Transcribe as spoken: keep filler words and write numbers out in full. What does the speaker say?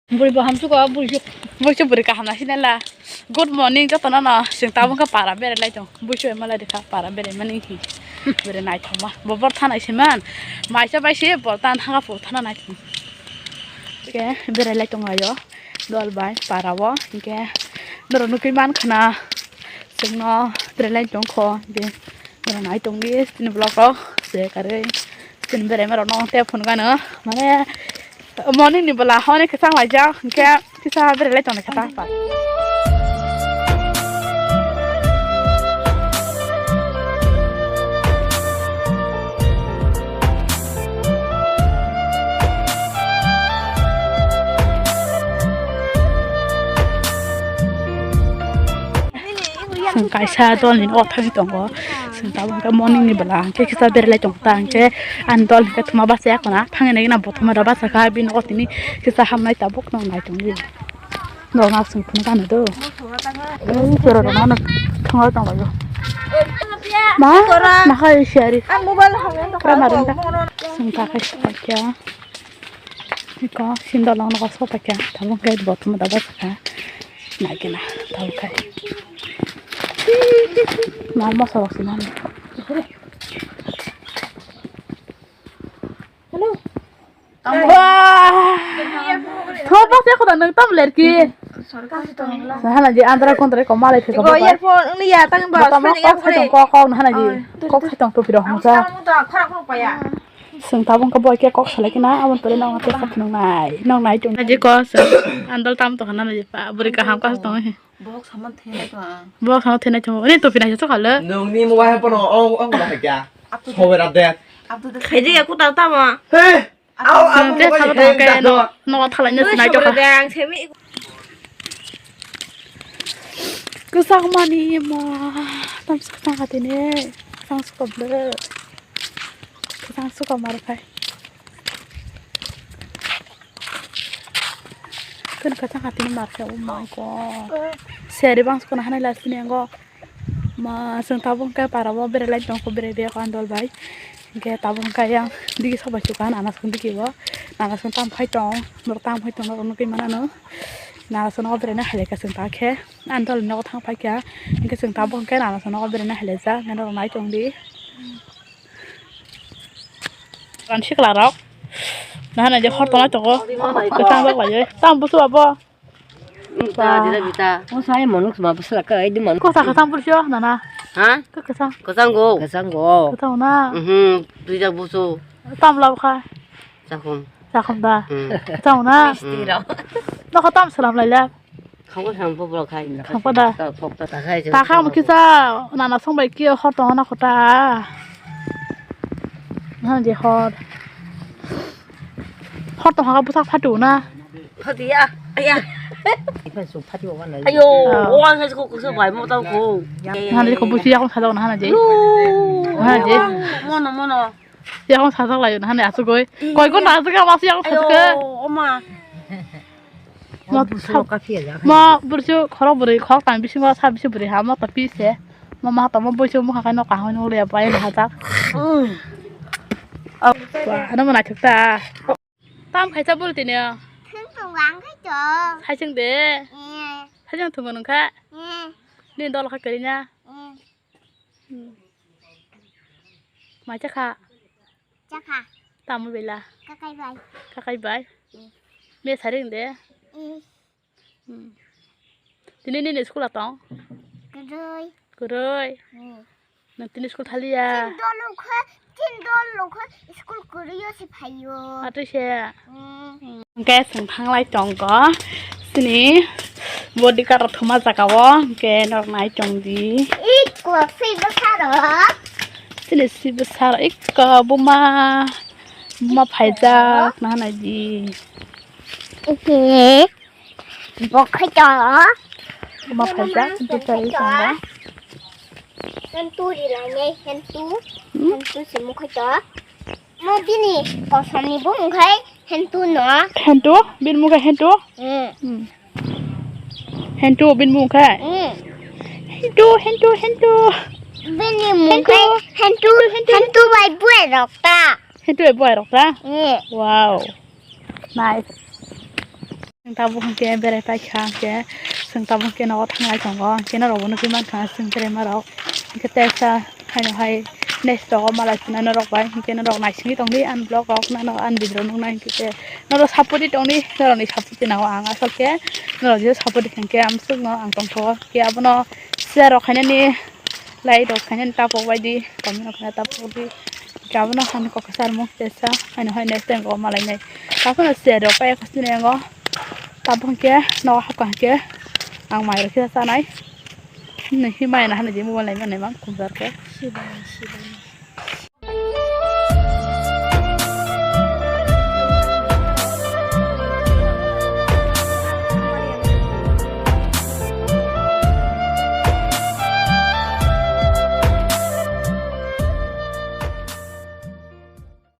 Buri bo hamsugo, buri se, buri se buri kaham na sinela. Good morning jotono no, chwng tabuk khe para berai lai tong. Bui se malai rikha para berai mani hi. Berai naithokma. Bo bor thanai siman. Maisa bai se bol tan thanga po thana naithok. Ke berai lai tong ayo. Dol bai para o. Ke doro nukui man khana. Chwngno berai lai tong kho. Je doro nai tong di. Sini vlog rok se karwi. Sini berai ma rok no te phone gano. Mane Morning ni bwla hwnwi kwchang laijak, hwnkhe kisa berai lai tongnaikha ta. Chwng kaisa dolni nogo thangwi tongo. Chwng tabuk hwnkhe morning ni bwla hwnkhe kisa berai lai tong ta hwnkhe ani dol hwnkhe thuma bachaya khwna. Thangwi naikhe na bo thuma da bachakha bini nogo tini kisa hamnai tabuk nang nai tongdi. Dol nak chwng phunukha nw do. Ei chwrai rok no thangwi tonglaio. Ma? Nakhai siyari. Chwng ta khai sokphaikha. Iko sindol rok nogo sokphaikha. Tabuk hwnkhe bo thuma da bachakha. Naikhe na tabuk khai. Ma moso rok sinani. Hello. Wah. Thopa se khoda nang tam ler ki. Sahana je andra kontra ko malai theko. Ibo earphone ni ya tang ba. Bata ma kok sai tong kok kok hana je. Kok sai tong to piro hongsa. Seng tabung ka boy ke kok salai kina abon tole nong te kok nong nai. Nong nai tong. Aje ko se andal tam to hana je pa buri kaham ka tong. Bok sama thena to ang. Bok sama thena to. Ni to pina to khale. Nong ni mo wahai pono ong ong ba kya. Sobe ra de. Khaidi ya kutal tamo. He. Au au. Te sama to ke no. No thalai na sinai to. Dang semi. Kwchangmani ma tamsa kwchang hatini kwchang sukoble kwchang sukomar khai. Kwchang hatini markhe, oh my god. Seri bangsa kono hanai lasini ango. Ma, chwng tabuk hwnkhe para o berai lai tongkho, berai de ko andol bai. Hwnkhe tabuk hwnkhe yang digi sobai sukha nana song digi o. Nana song tam phai tong, norok tam phai tong, norok nugwi manano. Nana song nogo berai na hai lai kha chwng ta khe. Andol nogo thang phai kha. Hwnkhe chwng tabuk hwnkhe nana song nogo berai na hai lai jak, norok nai tong di. Ran sikla rok. Nahana je hor tong lai tongo. Kwchang jak lai. Tam busu abo. Bita, bita. O sai manuk ma bwsla ka ai di manuk. Ko sa kwchang pulsio nana. Ha? Ko kwchang. Kwchang go. Kwchang go. Kwchang na. Mhm. Duija busu. Tam lab kha. Sakhum. Sakhum da. Hmm. Kwchang na. Misti rok. No ko tam salam lai la. Khangko sampo bro khai. Khangko da. Ka khok ta ta khai. Ta kha mo kisa nana song bai ki hor tong na khota. Na je hor. Hor tong ha busak phatu na. Phatiya, aya. Ipan su phati wa na. Ayo, oh. Wan sa ko ko bai mo tau ko. Hana je ko busi yakon sajak na hana je. Hana je. Mono, mono. Yakon sajak lai na hana asugoi. Koi ko na asugoi mas yakon sajak. Ayo, oma. Ma busu ka phiya ja. Ma busu khoro buri khok tam bisi ma sa bisi buri ha ma ta pi se. Ma ma ta ma busu mu ha kai no ka hoi no le bai na ha ta. Wa, ano mana thuk ta. Tam khaisa bul tini. Thung thung wang khai to. Hai chwng de. Eh. Hai chwng thung nung kha. Eh. Ni dol kha kari na. Eh. Hmm. Mai cha kha. Cha kha. Tam bela. Kakai bai. Kakai bai. Eh. Me saring de. Eh. Hmm. Tini nini school atong? Kwrwi. Kwrwi. Hmm. Nang tini school thaliya? Tin dol lukha, tin dol lukha, school kwrwi o se phaio. Atwi se? Hmm. Hmm. Hwnkhe chwng thanglai tongo. Sini body card rok thuma jaka o, hwnkhe norok nai tong di. Iko swi bwsarok. Sini swi bwsarok, iko buma, buma phaijak, nahanai di. Iko. Bo khai to. Buma phaijak, bo khai to. Hentu ri lai nai, hentu. Hmm? Hentu se mo khai to. Mo bini kosom ni bo mo khai hentu no. Hentu? Bini mo khai hentu? Hmm. Hmm. Hentu bini mo khai? Hmm. Hentu, hentu, hentu. Bini mo khai hentu, hentu, hentu bai buai rok ta. Hentu bai buai rok ta? Hmm. Wow. Nice. Tabuk hwnkhe berai paikha hwnkhe, chwng tabuk hwnkhe nogo thanglai tongo, hwnkhe norokbo nukgwi mankha chwng beraima rok. Hwnkhe teisa haino hai next rogo malai phano norok bai, hwnkhe norok naisingwi tongdi ani vlog rok, nano ani video nuknai hwnkhe norok support di tongdi, norokni support di nango ang, asol khe norok je support di kha hwnkhe amsukno ang tongthogo. Hwnkhe abono share rok khainani, like rok khainani tapok baidi, comment rok khaina tapok di. Hwnkhe abono hani kok kwchar mung tesa, haino hai next time o malainai. Takhwno share rok paiya khasni yango. Tabuk hwnkhe nogo hapkha hwnkhe ang mai rok khe chanai. Hinwi hinwi mai na hinwi je mobile nai mani mang kumsar khe.